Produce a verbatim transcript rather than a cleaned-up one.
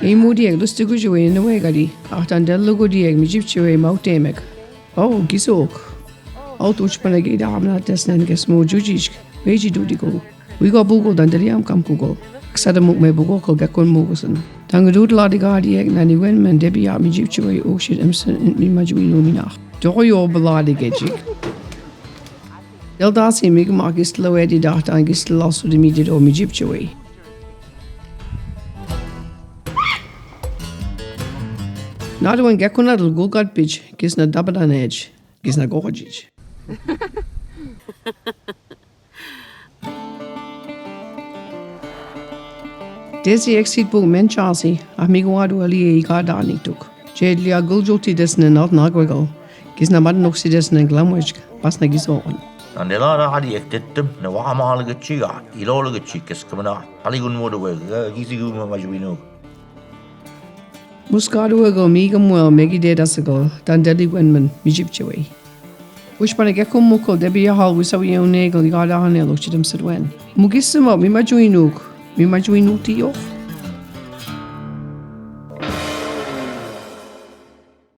Ei mu'diyek lüstikuyuwei nünüwekati, a'tantellukuttiyek mijipchiwei ma'utemek. Oh, kisuuk. Aut uchpanakey taamanatesnen ke smuyuyichk, weiyitutiku. Wiko puku tanteliamkamkuku. Ksatümukmepukukü kekkun mukusün. Tangütut laatikaatiyek naniwenmen tepiya mijipchiwei ukshit emsün mimayuwinuminaj. Tokoyopü laatikechik. Deltaasi mikma kistlaweti tahtan kistlasuti mitito mijipchiwei. Naatüwan kekkunatul kulkatpich kisna tapatanech kisna kokochich. Tesi eksitpuk menchaasi ahmikuwatuwaliei kaataanituk. Chetlia külyuktitesnen naltnakwekal kisna matnuksitesnen klamwechk pasna kiso'on. Nandelaraali ektettüm ne wa'amaalükütchiga iloolükütchi keskümüna aligunmutuwe. Gisiguma mayuwinuk. Muskatuwekal miikümwel mekitetasükal tanteliwenmün mijipchiwei. Uchpana kekkunmukal tepiya jal wisawiyuneekal kaataaneluk chitümsütwen. Mukisüma mimayuwinuk. Mimayuwinutiyoh.